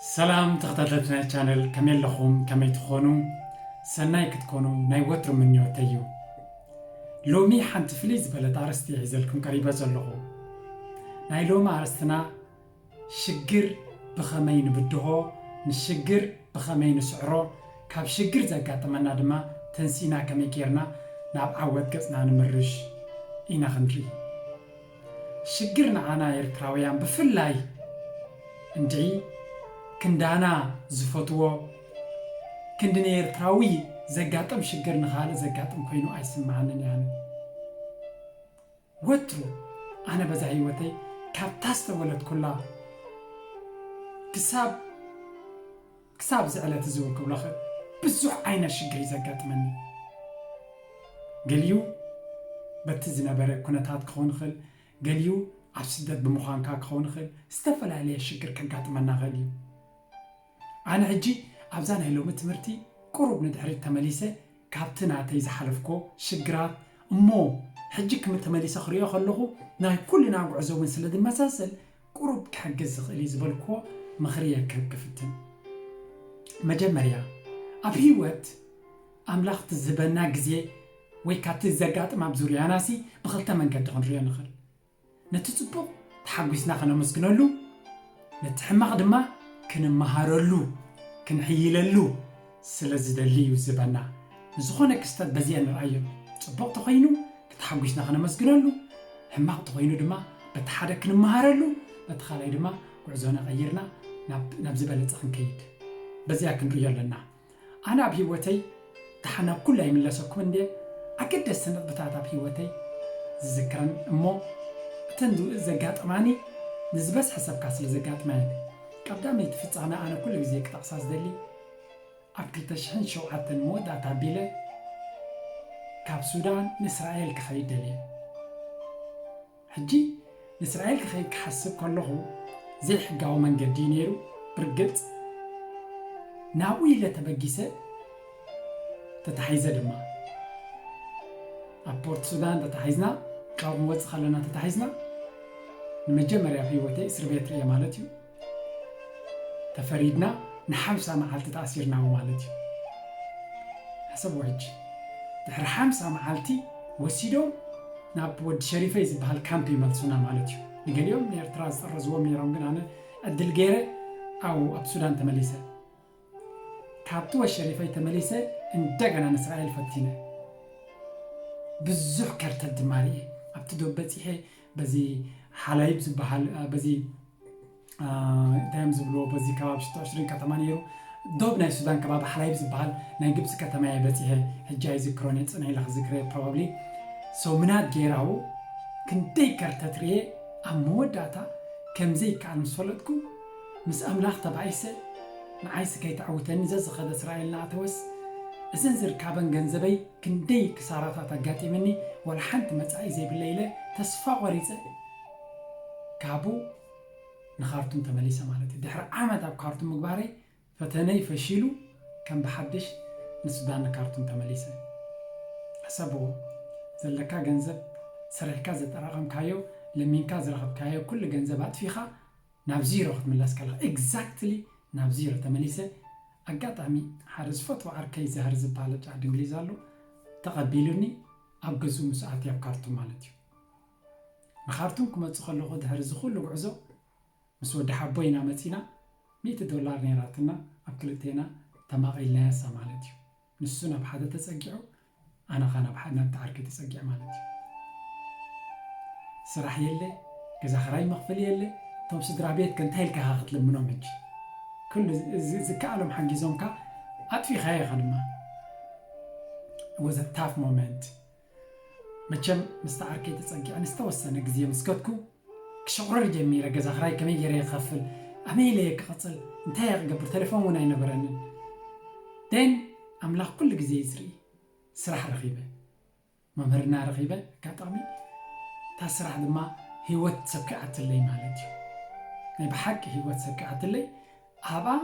ሰላም ተኸታተልቲ ናይ ቻነል፣ ከመይ ኣለኹም? ከመይ ትኾኑ? ሰናይ ክትኮኑ ናይ ወትሩ ምንዮተይ እዩ። ሎሚ ሓንቲ ፍልይ ዝበለት ኣርእስቲ ሒዘልኩም ቀሪበ ዘለኹ። ናይ ሎሚ ኣርእስትና ሽግር ብኸመይ ንብድሆ፣ ንሽግር ብኸመይ ንስዕሮ፣ ካብ ሽግር ዘጋጥመና ድማ ተንሲና ከመይ ጌርና ናብ ዓወት ገጽና ንምርሽ ኢና ክንርኢ። ሽግር ንዓና ኤርትራውያን ብፍላይ እንድዒ ክንዳና ዝፈትዎ፣ ክንዲ ንኤርትራዊ ዘጋጥም ሽግር ንኻልእ ዘጋጥም ኮይኑ ኣይስምዓንን እየ ኣነ። ወትሩ ኣነ በዛ ህይወተይ ካብታ ዝተወለድኩላ ክሳብ ክሳብ እዚ ዕለት እዚ እውን ክብሎ ኽእል ብዙሕ ዓይነት ሽግር እዩ ዘጋጥመኒ። ገሊኡ በቲ ዝነበረ ኩነታት ክኸውን ይኽእል፣ ገሊኡ ኣብ ስደት ብምዃንካ ክኸውን ይኽእል፣ ዝተፈላለየ ሽግር ከጋጥመና ይኽእል እዩ። ኣነ ሕጂ ኣብዛ ናይ ሎሚ ትምህርቲ ቁሩብ ንድሕሪት ተመሊሰ ካብቲ ናተይ ዝሓለፍኮ ሽግራት እሞ ሕጂ ክም ተመሊሰ ክሪኦ ከለኹ ናይ ኩልና ጉዕዞ እውን ስለ ዝመሳሰል ቁሩብ ክሕግዝ ዝኽእል እዩ ዝበልክዎ ምኽሪ እየ ክህብ ክፍትን። መጀመርያ ኣብ ህይወት ኣምላኽ እቲ ዝህበና ግዜ ወይ ካብቲ ዘጋጥም ኣብ ዙርያናሲ ብኽልተ መንገዲ ክንሪኦ ንኽእል። ነቲ ጽቡቕ ተሓጒስና ከነመስግነሉ፣ ነቲ ሕማቕ ድማ ክንመሃረሉ፣ ክንሕይለሉ ስለ ዝደሊ እዩ ዝህበና። ንዝኾነ ክስተት በዚአ ንርኣዮ። ጽቡቕ ተኾይኑ ተሓጒስና ከነመስግነሉ፣ ሕማቕ ተኾይኑ ድማ በቲ ሓደ ክንመሃረሉ፣ በቲ ካልኣይ ድማ ጉዕዞና ቀይርና ናብ ዝበለጸ ክንከይድ በዚኣ ክንርእዮ ኣለና። ኣነ ኣብ ህይወተይ ደሓን ናብ ኩሉ ኣይምለሰኩምን እንድየ፣ ኣገደስቲ ነጥብታት ኣብ ህይወተይ ዝዝክረን እሞ እተን ዘጋጥማኒ ንዝበዝሐ ሰብካ ስለ ዘጋጥማ እየን። ቀዳመይቲ ፍጻመ ኣነ ኩሉ ግዜ ክጠቕሳ ዝደሊ ኣብ ክልተ ሽሕን ሸውዓተን መወዳእታ ኣቢለ ካብ ሱዳን ንእስራኤል ክኸይድ ደልየ። ሕጂ ንእስራኤል ክኸይድ ክሓስብ ከለኹ ዘይሕጋዊ መንገዲ እዩ ነይሩ። ብርግጽ ናብኡ ኢለ ተበጊሰ ተታሒዘ ድማ ኣብ ፖርት ሱዳን ተታሒዝና፣ ካብኡ ክንወጽእ ከለና ተታሒዝና ንመጀመርያ ኣብ ህይወተይ እስር ቤት ርእየ ማለት እዩ። ተፈሪድና ንሓምሳ መዓልቲ ተኣሲርና ማለት እዩ። ሕሰብ ሕጂ ድሕሪ ሓምሳ መዓልቲ ወሲዶም ናብ ወዲ ሸሪፈይ ዝበሃል ካምፕ ይመልሱና ማለት እዩ። ንገሊኦም ንኤርትራ ዝጠረዝዎም ነይሮም፣ ግን ኣነ ዕድል ገይረ ኣብ ኣብ ሱዳን ተመሊሰ። ካብቲ ወሸሪፈይ ተመሊሰ እንደገና ንእስራኤል ፈቲነ። ብዙሕ ከርተት ድማ ርኤ። ኣብቲ ዶብ በጺሐ በዚ ሓላይብ ዝበሃል፣ በዚ፣ አ፣ እንታይ እዮም ዝብልዎ፣ በዚ ከባቢ ሽቶ ዕሽርን ከተማ ነይሩ። ዶብ ናይ ሱዳን ከባቢ ሓላይብ ዝበሃል ናይ ግብፂ ከተማ እየ በፂሐ። ሕጂ ኣይዝክሮን እየ፣ ፅንሕ ኢለ ክዝክረ እየ ፕሮባብሊ። ሰው ምናት ገይራው ክንደይ ከርተት ርኤ። ኣብ መወዳእታ ከምዘይከኣል ምስ ፈለጥኩ፣ ምስ ኣምላኽ ተባኢሰ፣ ንዓይሲ ከይተዕውተኒ ዘዝኸደ እስራኤል እናኣተወስ፣ እዘን ዝርካበን ገንዘበይ ክንደይ ክሳራታት ኣጋጢምኒ፣ ዋላ ሓንቲ መጻኢ ዘይብለይ ኢለ ተስፋ ቆሪጸ፣ ካብኡ ንኻርቱም ተመሊሰ ማለት እዩ። ድሕሪ ዓመት ኣብ ካርቱም ምግባረይ፣ ፈተነይ ፈሺሉ፣ ከም ብሓድሽ ንሱዳን ንካርቱም ተመሊሰ። ሕሰብዎ፣ ዘለካ ገንዘብ፣ ሰሪሕካ ዘጠራቐምካዮ፣ ለሚንካ ዝረኸብካዮ ኩሉ ገንዘብ ኣጥፊኻ፣ ናብ ዚሮ ክትምለስ ከለኻ፣ ኤግዛክትሊ ናብ ዚሮ ተመሊሰ። ኣጋጣሚ ሓደ ዝፈትዎ ዓርከይ ዛህር ዝበሃል ጫድ እንግሊዝ ኣሎ፣ ተቐቢሉኒ፣ ኣብ ገዝኡ ምስ ኣትየ ኣብ ካርቱም ማለት እዩ። ንኻርቱም ክመጽእ ከለኹ ድሕሪ እዚ ኩሉ ጉዕዞ ምስ ወዲ ሓቦ ኢና መጺና፣ ሚእቲ ዶላር ነይራትና፣ ኣብ ክልቴና ተማቒልናያሳ ማለት እዩ። ንሱ ናብ ሓደ ተጸጊዑ፣ ኣነ ኸኣ ናብ ሓደ፣ ናብቲ ዓርከይ ተጸጊዐ ማለት እዩ። ስራሕ የለ፣ ገዛ ኽራይ መኽፈሊ የለ፣ እቶም ስድራ ቤት ከ እንታይ ኢልካ ኢኻ ክትልምኖም ሕጂ? ኩሉ ዝ-፣ ዝ-፣ ዝከኣሎም ሓጊዞምካ፣ ኣጥፊኻዮ ኢኻ ድማ። It was a tough moment። መቸም ምስቲ ዓርከይ ተጸጊዐ ንዝተወሰነ ግዜ ምስ ከድኩ፣ ክሸቑረር ጀሚረ። ገዛ ኽራይ ከመይ ገይረ ክኸፍል? ኣመይ ኢለ ክቕጽል? እንታይ እየ ክገብር? ቴሌፎን እውን ኣይነበረንን። ደን ኣምላኽ ኩሉ ግዜ እዩ ዝርኢ። ስራሕ ረኺበ። መምህርና ረኺበ ኣጋጣሚ። እታ ስራሕ ድማ ህይወት ሰኪዓትለይ ማለት እዩ። ናይ ብሓቂ ህይወት ሰኪዓትለይ። ኣብኣ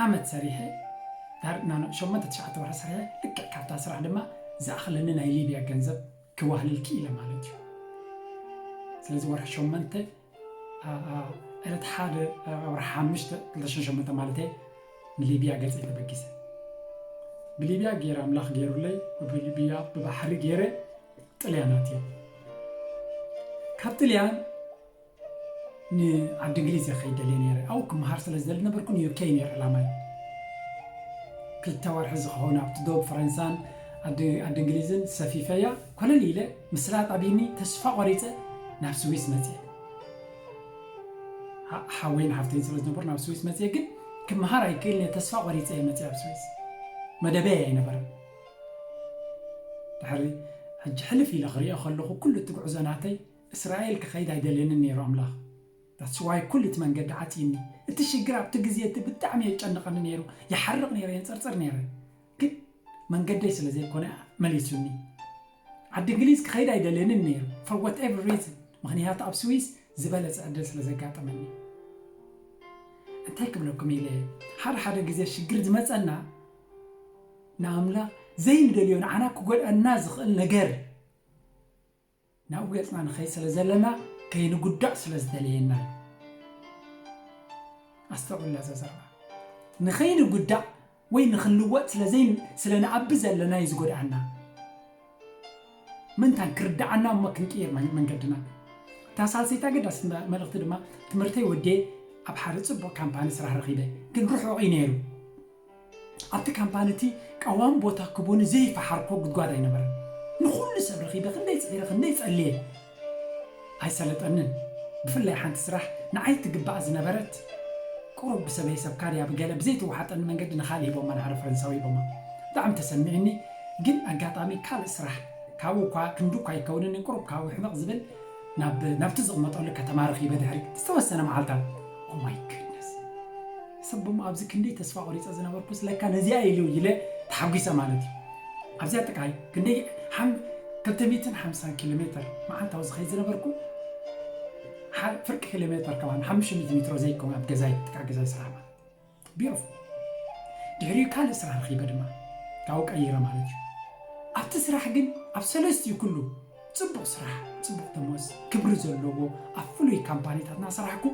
ዓመት ሰሪሐ፣ ዳር-፣ ና-፣ ና-፣ ሸሞንተ ትሽዓተ ወርሒ ሰሪሐ፣ ልክዕ ካብታ ስራሕ ድማ ዝኣኽለኒ ናይ ሊብያ ገንዘብ ክዋህልል ክኢለ ማለት እዩ። ስለዚ ወርሒ ሸሞንተ፣ ኣ-፣ ኣ-፣ ዕለት ሓደ ወርሒ ሓሙሽተ ክልተ ሽሕን ሸሞንተ ማለት እየ ንሊብያ ገፀይ ተበጊሰ። ብሊብያ ገይረ ኣምላኽ ገይሩለይ፣ ብሊብያ ብባሕሪ ገይረ ጥልያን ኣትየ። ካብ ጥልያን ንዓዲ እንግሊዝ እየ ክኸይድ ደልየ ነይረ። ኣብኡ ክመሃር ስለ ዝደሊ ነበርኩ፣ ንዩኬ ነይሩ ዕላማይ። ክልተ ወርሒ ዝኸውን ኣብቲ ዶብ ፈረንሳን ዓዲ ዓዲ እንግሊዝን ሰፊፈያ ኮለል ኢለ ምስላ ጠቢኒ ተስፋ ቆሪፀ ናብ ስዊስ መፅየ። ሓ- ሓወይን ሓፍተይን ስለ ዝነበሩ ናብ ስዊስ መፅየ። ግን ክመሃር ኣይክእልን እየ፣ ተስፋ ቆሪፀ እየ መፅየ ኣብ ስዊስ። መደበይ ኣይነበረን። ድሕሪ ሕጂ ሕልፍ ኢለ ክሪኦ ከለኹ ኩሉ እቲ ጉዕዞ ናተይ እስራኤል ክኸይድ ኣይደልየንን ነይሩ ኣምላኽ። That's why ኩሉ እቲ መንገዲ ዓፅይኒ። እቲ ሽግር ኣብቲ ግዜ እቲ ብጣዕሚ የጨንቐኒ ነይሩ፣ ይሓርቕ ነይረ፣ የንፀርፅር ነይረ። ግን መንገደይ ስለ ዘይኮነ መሊሱኒ። ዓዲ እንግሊዝ ክኸይድ ኣይደልየንን ነይሩ for whatever reason፣ ምኽንያቱ ኣብ ስዊስ ዝበለፀ ዕድል ስለ ዘጋጠመኒ። እንታይ ክብለኩም ኢለ፣ ሓደ ሓደ ግዜ ሽግር ዝመፀና ንኣምላኽ ዘይንደልዮ ንዓና ክጎድኣና ዝኽእል ነገር ናብኡ ገፅና ንኸይድ ስለ ዘለና ከይንጉዳእ ስለ ዝደለየና እዩ። ኣስተውዕላ ዘዘርባ ንኸይንጉዳእ ወይ ንኽንልወጥ ስለዘይ ስለ ንኣቢ ዘለና እዩ ዝጎድኣና። ምንታን ክርድዓና እሞ ክንቅይር መን- መንገድና። እታ ሳልሰይቲ ኣገዳሲ መልእኽቲ ድማ ትምህርተይ ወዴ ኣብ ሓደ ፅቡቕ ካምፓኒ ስራሕ ረኺበ፣ ግን ርሑቕ እዩ ነይሩ። ኣብቲ ካምፓኒ እቲ ቀዋሚ ቦታ ክቡኒ ዘይፈሓርኮ ጉድጓድ ኣይነበረን። ንኹሉ ሰብ ረኺበ ክንደይ ፅዒረ ክንደይ ፀልየ ኣይሰለጠንን። ብፍላይ ሓንቲ ስራሕ ንዓይ ትግባእ ዝነበረት ቁሩብ ብሰበይ ሰብካ ድያ ብገለ ብዘይተዋሓጠኒ መንገዲ ንኻልእ ሂቦማ፣ ንሓደ ፈረንሳዊ ሂቦማ። ብጣዕሚ ተሰሚዕኒ። ግን ኣጋጣሚ ካልእ ስራሕ ካብኡ እኳ ክንዱ እኳ ይከውንኒ ቁሩብ ካብኡ ሕመቕ ዝብል ናብ ናብቲ ዝቕመጠሉ ከተማ ረኺበ ድሕሪ ዝተወሰነ መዓልታት። Oh my goodness፣ ሰብ እሞ ኣብዚ ክንደይ ተስፋ ቆሪፀ ዝነበርኩስ ለካ ነዚኣ ኢሉ ኢለ ተሓጒሰ ማለት እዩ። ኣብዚኣ ጥቃይ ክንደይ ሓም- ክልተ ሚእትን ሓምሳን ኪሎ ሜትር መዓልታዊ ዝኸይድ ዝነበርኩ፣ ሓ- ፍርቂ ኪሎ ሜትር ከማን ሓሙሽተ ሚእቲ ሜትሮ ዘይከውን ኣብ ገዛይ ጥቃ ገዛይ ስራሕ ማለት ቢሮ ድሕሪኡ ካልእ ስራሕ ረኺበ ድማ ካብኡ ቀይረ ማለት እዩ። ኣብቲ ስራሕ ግን ኣብ ሰለስቲኡ ኩሉ ፅቡቕ ስራሕ፣ ፅቡቕ ደሞዝ፣ ክብሪ ዘለዎ ኣብ ፍሉይ ካምፓኒታት እናሰራሕኩ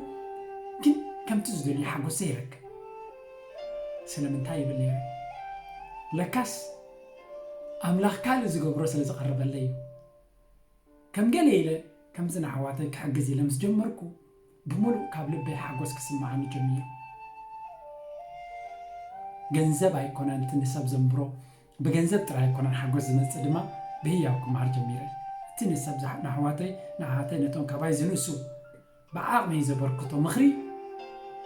ግን ከምቲ ዝደልዮ ሓጎስ ዘይረክብ። ስለምንታይ ይብል ነይረ? ለካስ ኣምላኽ ካልእ ዝገብሮ ስለ ዝቐረበለይ እዩ። ከም ገለ ኢለ ከምዚ ንኣሕዋተይ ክሕግዝ ኢለ ምስ ጀመርኩ ብምሉእ ካብ ልበይ ሓጎስ ክስምዓኒ ጀሚሩ። ገንዘብ ኣይኮነን እቲ ንሰብ ዘንብሮ፣ ብገንዘብ ጥራይ ኣይኮነን ሓጎስ ዝመጽእ ድማ ብህያው ክምሃር ጀሚረ። እቲ ንሰብ ዝሓ- ንኣሕዋተይ ንኣሓተይ ነቶም ካባይ ዝንእሱ ብዓቕመይ ዘበርክቶ ምኽሪ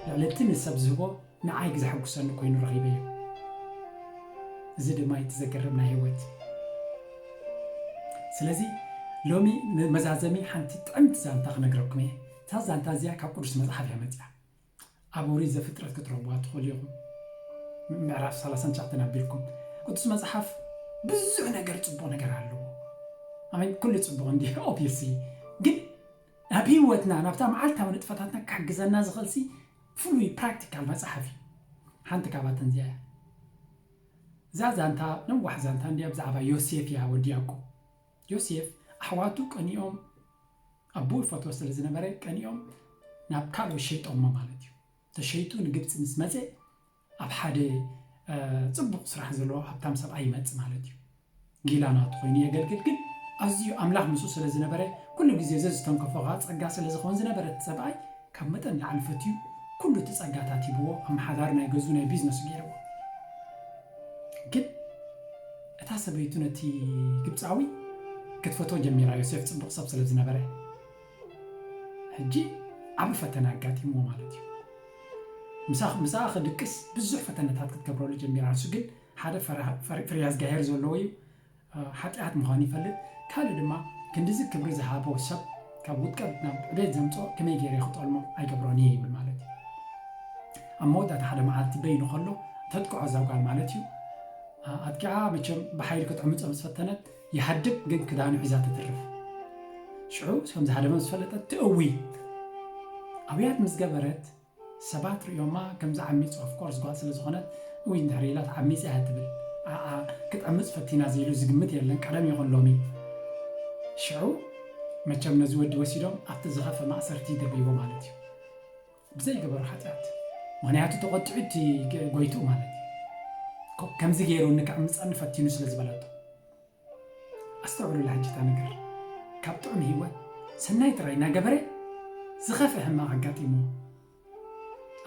ልዕሊ እቲ ንሰብ ዝህቦ ንዓይ ዘሐጉሰኒ ኮይኑ ረኺበዮ። እዚ ድማ እቲ ዘገርም ናይ ህይወት። ስለዚ ሎሚ መዛዘሚ ሓንቲ ጥዕምቲ ዛንታ ክነግረኩም እየ። እታ ዛንታ እዚኣ ካብ ቅዱስ መጽሓፍ እያ መጽያ። ኣብ ኦሪት ዘፍጥረት ክትረኽቡዋ ትኽእሉ ኢኹም። ምዕራፍ ሰላሳን ትሽዓተን ኣቢልኩም። ቅዱስ መጽሓፍ ብዙሕ ነገር ጽቡቕ ነገር ኣለዎ። ኣሜን። ኩሉ ጽቡቕ እንዲ obviously፣ ግን ኣብ ህይወትና ናብታ መዓልታዊ ንጥፈታትና ክሕግዘና ዝኽእልሲ ፍሉይ ፕራክቲካል መጽሓፍ እዩ። ሓንቲ ካብኣተን እዚኣ እያ። እዛ ዛንታ ነዋሕ ዛንታ እንዲያ ብዛዕባ ዮሴፍ እያ ወዲ ያዕቆብ። ዮሴፍ ኣሕዋቱ ቀኒኦም ኣቦኡ ይፈትዎ ስለ ዝነበረ ቀኒኦም ናብ ካልኦት ሸይጦሞ ማለት እዩ። ተሸይጡ ንግብፂ ምስ መፀ ኣብ ሓደ ፅቡቕ ስራሕ ዘለዎ ሃብታም ሰብኣይ ይመፅ ማለት እዩ። ጊላ ናቱ ኮይኑ የገልግል፣ ግን ኣዝዩ ኣምላኽ ምስኡ ስለ ዝነበረ ኩሉ ግዜ ዘዝተንከፎ ከዓ ፀጋ ስለ ዝኸውን ዝነበረ እቲ ሰብኣይ ካብ መጠን ንላዕሊ ፈትዩ ኩሉ እቲ ጸጋታት ሂብዎ ኣመሓዳሪ ናይ ገዝኡ ናይ ቢዝነሱ ገይርዎ። ግን እታ ሰበይቱ ነቲ ግብጻዊ ክትፈትዎ ጀሚራ፣ ዮሴፍ ጽቡቕ ሰብ ስለ ዝነበረ። ሕጂ ዓቢ ፈተና ኣጋጢምዎ ማለት እዩ። ምሳ- ምሳኣ ክድቅስ ብዙሕ ፈተነታት ክትገብረሉ ጀሚራ። ንሱ ግን ሓደ ፈራ- ፈሪ- ፍርያ እግዚኣብሔር ዘለዎ እዩ። ሓጢኣት ምዃኑ ይፈልጥ። ካልእ ድማ ክንድዚ ክብሪ ዝሃቦ ሰብ ካብ ውድቀት ናብ ዕቤት ዘምፅኦ ከመይ ገይረ ክጠልሞ ኣይገብሮን እየ ይብል ማለት እዩ። ኣብ መወዳእታ ሓደ መዓልቲ በይኑ ከሎ ተጥቅዖ እዛ ጓል ማለት እዩ። ኣጥቂዓ መቸም ብሓይሊ ክትዕምፆ ምስ ፈተነት ይሃድም ግን ክዳኑ ሒዛ ትትርፍ። ሽዑ ከም ዝሃደመ ምስ ፈለጠት ትእዊ ኣብያት ምስ ገበረት ሰባት ርእዮማ ከምዚ ዓሚፅ of course ጓል ስለ ዝኾነት እውይ እንድሕር ኢላት ዓሚፅ እያ ትብል። ኣኣ ክትዕምፅ ፈቲና ዘይሉ ዝግምት የለን ቀደም ይኹን ሎሚ። ሽዑ መቸም ነዚ ወዲ ወሲዶም ኣብቲ ዝኸፈ ማእሰርቲ ይድርብይዎ ማለት እዩ። ብዘይገበሮ ሓጢኣት። ምኽንያቱ ተቖጢዑ እቲ ጎይትኡ ማለት እዩ። ከምዚ ገይሩ ንክዕምፀኒ ፈቲኑ ስለ ዝበለቶ። ኣስተውዕሉላ ሕጂ እታ ነገር። ካብ ጥዑም ህይወት ሰናይ ጥራይ እናገበረ ዝኸፍአ ሕማቕ ኣጋጢምዎ።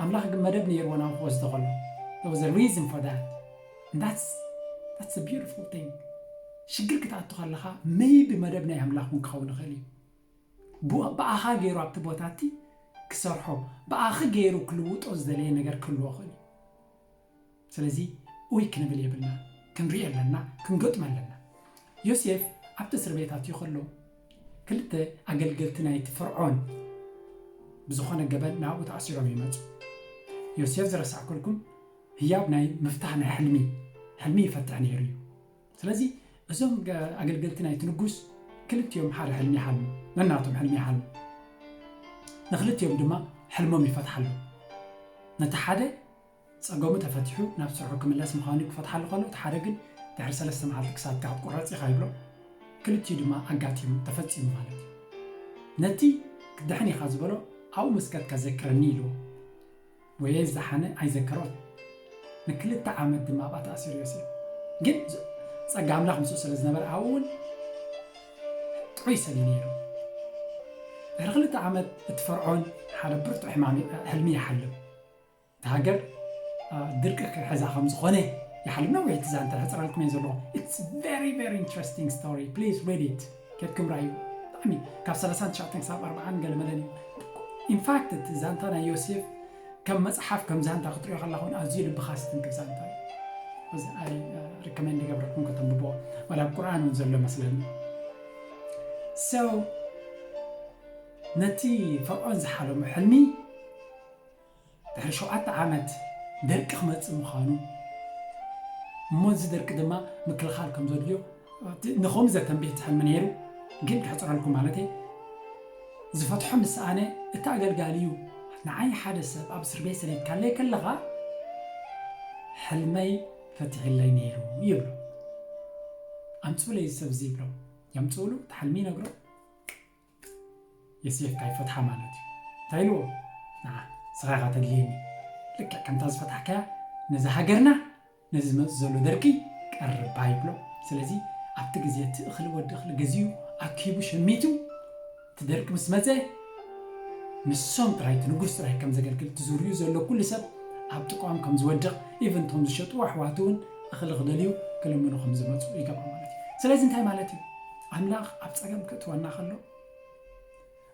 ኣምላኽ ግን መደብ ነይርዎ ናብ ክወስዶ ከሎ። There was a reason for that. And that's, that's a beautiful thing. ሽግር ክትኣቱ ከለኻ maybe መደብ ናይ ኣምላኽ እውን ክኸውን ይኽእል እዩ። ብኣኻ ገይሩ ኣብቲ ቦታ እቲ ክሰርሖ፣ ብኣኺ ገይሩ ክልውጦ ዝደለየ ነገር ክህልዎ ይኽእል እዩ። ስለዚ ኡይ ክንብል የብልና፣ ክንሪኦ ኣለና፣ ክንገጥሞ ኣለና። ዮሴፍ ኣብቲ እስር ቤት ኣትዩ ከሎ ክልተ ኣገልገልቲ ናይቲ ፈርዖን ብዝኾነ ገበን ናብኡ ተኣሲሮም ይመፁ። ዮሴፍ ዝረሳዕኩልኩም ህያብ ናይ ምፍታሕ ናይ ሕልሚ ሕልሚ ይፈትሕ ነይሩ እዩ። ስለዚ እዞም ኣገልገልቲ ናይቲ ንጉስ ክልቲኦም ሓደ ሕልሚ ይሓልሙ፣ ነናቶም ሕልሚ ይሓልሙ። ንክልቲኦም ድማ ሕልሞም ይፈትሓሉ። ነቲ ሓደ ጸገሙ ተፈቲሑ ናብ ስርሑ ክምለስ ምዃኑ ክፈትሓሉ ከሎ፣ እቲ ሓደ ግን ድሕሪ ሰለስተ መዓልቲ ክሳድካ ክትቁረጽ ኢኻ ይብሎ። ክልቲኡ ድማ ኣጋጢሙ፣ ተፈጺሙ ማለት እዩ። ነቲ ክትድሕን ኢኻ ዝበሎ ኣብኡ መስቀል ከዘክረኒ ኢልዎ። ወየ ዝደሓነ ኣይዘከሮን። ንክልተ ዓመት ድማ ኣብኣ ተኣሲሩ ዮሴፍ። ግን ጸጋ ኣምላኽ ምስኡ ስለ ዝነበረ ኣብኡ እውን ጥዑይ ሰብ እዩ ነይሩ። ድሕሪ ክልተ ዓመት እቲ ፈርዖን ሓደ ብርቱዕ ሕማም ሕልሚ ይሓልም። እቲ ሃገር ድርቂ ክሕዛ ከም ዝኾነ ይሓልም። ነዊሕ እቲ ዛንታ ሕፅረልኩም እየ ዘለኹ። It's very very interesting story, please read it። ኬድኩም ራዩ። ብጣዕሚ ካብ ሰላሳን ትሽዓተን ክሳብ ኣርባዓን ገለመለን እዩ። ኢንፋክት እቲ ዛንታ ናይ ዮሴፍ ከም መፅሓፍ ከም ዛንታ ክትሪኦ ከለኹን ኣዝዩ ልብኻ ዝትንክፍ ዛንታ እዩ። እዚ ኣይ ሪኮመንድ ይገብረልኩም ከተንብቦ። ዋላ ኣብ ቁርኣን እውን ዘሎ መስለኒ። So ነቲ ፈርዖን ዝሓለሙ ሕልሚ ድሕሪ ሸውዓተ ዓመት ደርቂ ክመፅእ ምዃኑ እሞ እዚ ደርቂ ድማ ምክልኻል ከም ዘድልዮ ንኸምኡ ዘተንብየ ሕልሚ ነይሩ። ግን ክሕፅረልኩም ማለት እየ ዝፈትሖ ምስ ኣነ እቲ ኣገልጋሊ እዩ። ንዓይ ሓደ ሰብ ኣብ እስር ቤት ሰሌትካለይ ከለኻ ሕልመይ ፈቲሕለይ ነይሩ ይብሎ። ኣምፅኡለይ እዚ ሰብ እዚ ይብሎ። የምፅኡሉ እቲ ሕልሚ ይነግሮ። የስየፍካ ይፈትሓ ማለት እዩ። እንታይ ኢልዎ? ንዓ ስኻ ኢኻ ተድልየኒ። ልክዕ ከምታ ዝፈታሕካያ ነዚ ሃገርና ነዚ ዝመፅ ዘሎ ደርቂ ቀርባ ይብሎ። ስለዚ ኣብቲ ግዜ እቲ እኽሊ ወዲ እኽሊ ገዚኡ ኣኪቡ ሸሚቱ እቲ ደርቂ ምስ መፀ ንሶም ጥራይ እቲ ንጉስ ጥራይ ከም ዘገልግል እቲ ዙርዩ ዘሎ ኩሉ ሰብ ኣብ ጥቃኦም ከም ዝወድቕ ኢቨን እቶም ዝሸጡ ኣሕዋቱ እውን እኽሊ ክደልዩ ክልምኑ ከም ዝመፁ ይገብሮ ማለት እዩ። ስለዚ እንታይ ማለት እዩ? ኣምላኽ ኣብ ፀገም ክእትወና ከሎ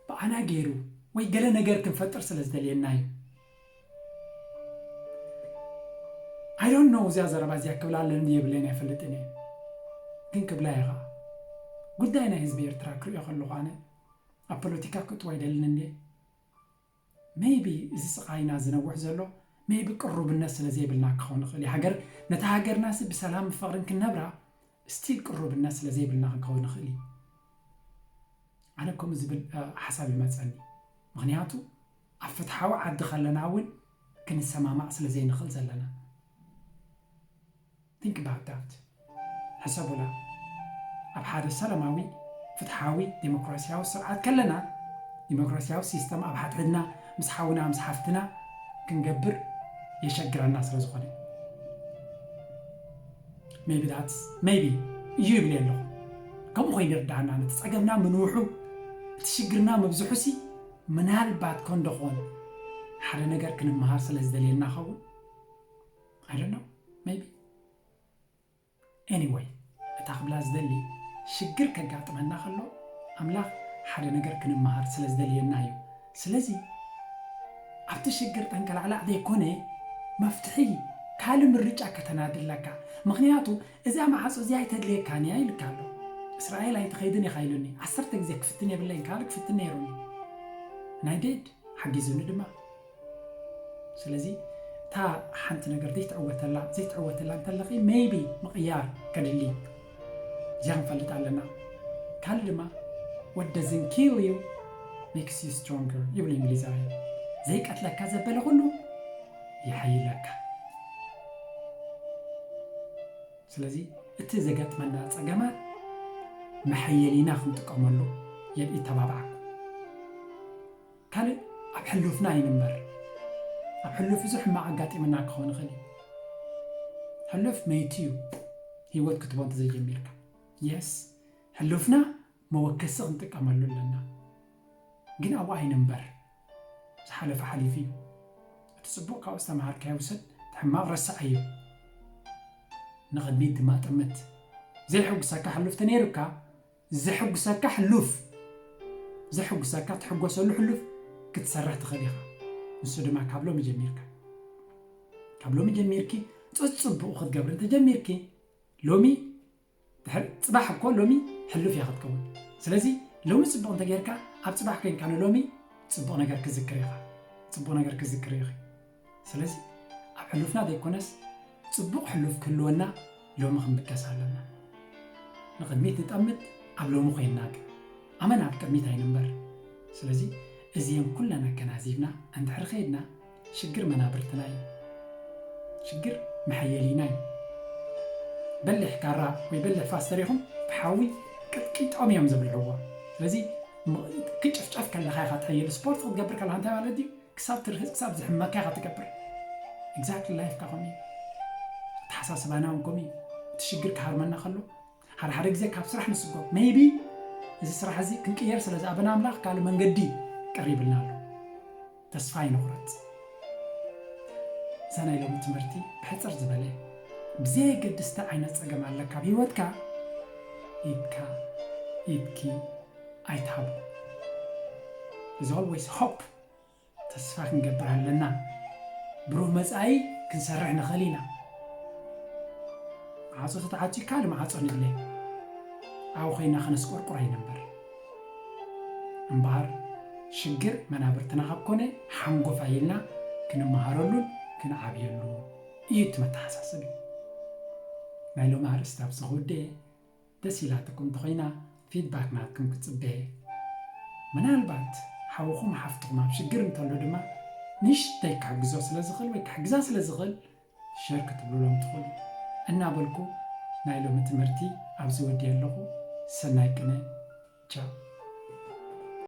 ብኣና ገይሩ ወይ ገለ ነገር ክንፈጥር ስለ ዝደልየና እዩ። I don't know እዚኣ ዘረባ እዚኣ ክብላ ኣለኒ የብለይን ኣይፈልጥን እየ፣ ግን ክብላ እየ ኸዓ። ጉዳይ ናይ ህዝቢ ኤርትራ ክሪኦ ከለኹ ኣነ ኣብ ፖለቲካ ክእትዎ ኣይደልን እንድየ። ሜይቢ እዚ ስቓይና ዝነውሕ ዘሎ ሜይቢ ቅሩብነት ስለ ዘይብልና ክኸውን ይኽእል እዩ። ሃገር ነታ ሃገርናሲ ብሰላም ብፍቕርን ክንነብራ ስቲል ቅሩብነት ስለ ዘይብልና ክንከውን ንኽእል እዩ። ኣነ ከምኡ ዝብል ሓሳብ ይመፀኒ። ምኽንያቱ ኣብ ፍትሓዊ ዓዲ ከለና እውን ክንሰማማዕ ስለ ዘይንኽእል ዘለና። Think about that። ሕሰቡላ። ኣብ ሓደ ሰላማዊ ፍትሓዊ ዴሞክራሲያዊ ስርዓት ከለና ዴሞክራሲያዊ ሲስተም ኣብ ሓድሕድና ምስ ሓውና ምስ ሓፍትና ክንገብር የሸግረና ስለ ዝኾነ maybe that's maybe እዩ ይብል ኣለኹ። ከምኡ ኮይኑ ይርዳእና ነቲ ፀገምና ምንውሑ እቲ ሽግርና ምብዝሑሲ ምናልባት ኮንደኾን ሓደ ነገር ክንመሃር ስለ ዝደልየና ኸውን። I don't know, maybe. Anyway እታ ክብላ ዝደሊ ሽግር ከጋጥመና ከሎ ኣምላኽ ሓደ ነገር ክንመሃር ስለ ዝደልየና እዩ። ስለዚ ኣብቲ ሽግር ጠንቀላዕላዕ ዘይኮነ መፍትሒ ካልእ ምርጫ ከተናድለካ። ምኽንያቱ እዛ መዓፆ እዚኣ ኣይተድልየካን እያ ኢልካ ኣሎ። እስራኤል ኣይትኸይድን ኢኻ ኢሉኒ ዓሰርተ ግዜ ክፍትን የብለይን ካልእ ክፍትን ነይሩኒ ናይ ዴድ ሓጊዙኒ ድማ። ስለዚ እታ ሓንቲ ነገር ዘይትዕወተላ ዘይትዕወተላ እንተለኺ maybe ምቕያር ከድሊ እዚኣ ክንፈልጥ ኣለና። ካልእ ድማ what doesn't kill you makes you stronger ይብሉ እንግሊዛውያን። ዘይቀትለካ ዘበለ ኩሉ የሐይለካ። ስለዚ እቲ ዘጋጥመና ፀገማት መሐየሊና ክንጥቀመሉ ይተባብዓኩም። ካልእ ኣብ ሕሉፍና ኣይንንበር። ኣብ ሕሉፍ ብዙሕ ሕማቕ ኣጋጢምና ክኸውን ይኽእል እዩ። ሕሉፍ መይቱ እዩ። ህይወት ክትቦ እንተዘይጀሚርካ። የስ፣ ሕሉፍና መወከሲ ክንጥቀመሉ ኣለና። ግን ኣብኡ ኣይንንበር። ዝሓለፈ ሓሊፉ እዩ። እቲ ጽቡቕ ካብኡ ዝተምሃርካዮ ውሰድ፣ እቲ ሕማቕ ረስዓዮ። ንቕድሚት ድማ ጠምት። ዘይሕጉሰካ ሕሉፍ ተነይሩካ፣ ዘሕጉሰካ ሕሉፍ፣ ዘሕጉሰካ ትሕጎሰሉ ሕሉፍ ክትሰርሕ ትኽእል ኢኻ። ንሱ ድማ ካብ ሎሚ ጀሚርካ። ካብ ሎሚ ጀሚርኪ ጽጽቡቕ ክትገብሪ እንተጀሚርኪ፣ ሎሚ ድሕር-፣ ጽባሕ እኮ ሎሚ ሕሉፍ እያ ክትከውን። ስለዚ ሎሚ ጽቡቕ እንተጌርካ፣ ኣብ ጽባሕ ኮይንካ ንሎሚ ጽቡቕ ነገር ክዝክር ኢኻ። ጽቡቕ ነገር ክዝክር ኢኺ። ስለዚ ኣብ ሕሉፍና ዘይኮነስ፣ ጽቡቕ ሕሉፍ ክህልወና ሎሚ ክንብገስ ኣለና። ንቕድሚት ንጠምት፣ ኣብ ሎሚ ኮይንና ግን። ኣመና ኣብ ቅድሚት ኣይንንበር። ስለዚ እዚአን ኩለን ኣገናዚብና እንድሕር ኸይድና፣ ሽግር መናብርትና እዩ። ሽግር መሐየሊና እዩ። በሊሕ ካራ ወይ በሊሕ ፋስ ተሪኹም ብሓዊ ቅጥቂጦም እዮም ዘብልዕዎ። ስለዚ ም-፣ ክጭፍጨፍ ከለኻ ኢኻ ትሕየል። ስፖርት ክትገብር ከለኻ እንታይ ማለት እዩ? ክሳብ ትርህጽ፣ ክሳብ ዝሕመካ ኢኻ ትገብር። ኤግዛክትሊ ላይፍካ ከምኡ እዩ። ኣተሓሳስባና እውን ከምኡ እዩ። እቲ ሽግር ክሃርመና ከሎ፣ ሓደ ሓደ ግዜ ካብ ስራሕ ንስጎም። ሜይቢ እዚ ስራሕ እዚ ክንቅየር ስለ ዝኣበና ኣምላኽ ካልእ መንገዲ ቀሪብልና ኣሎ። ተስፋ ኣይንቑረጽ። እዛ ናይ ሎሚ ትምህርቲ ብሕጽር ዝበለ፣ ብዘየገድስ እንታይ ዓይነት ጸገም ኣለካ ኣብ ህይወትካ፣ ኢድካ፣ ኢድኪ ኣይትሃቦ። There's always hope። ተስፋ ክንገብር ኣለና። ብሩህ መጻኢ ክንሰርሕ ንኽእል ኢና። ማዕጾ ተተዓጽዩ ካልእ ማዕጾ ንድለ። ኣብኡ ኮይና ከነስቆርቁር ኣይንንበር። እምበኣር ሽግር መናብርትና ካብ ኮነ ሓንጎፍ ኣይልና ክንመሃረሉን ክንዓብየሉ እዩ እቲ መተሓሳሰቢ። ናይ ሎሚ ኣርእስቲ ኣብዚ ክውድእ። ደስ ኢላትኩም እንተኾይና ፊድባክ ናትኩም ክጽበ። ምናልባት ሓውኹም ሓፍትኹም ኣብ ሽግር እንተሎ ድማ ንእሽተይ ክሕግዞ ስለ ዝኽእል ወይ ክሕግዛ ስለ ዝኽእል ሸር ክትብሉሎም ትኽእሉ። እናበልኩ ናይ ሎሚ ትምህርቲ ኣብዚ ወዲኤ ኣለኹ። ሰናይ ቅነ። ቻው።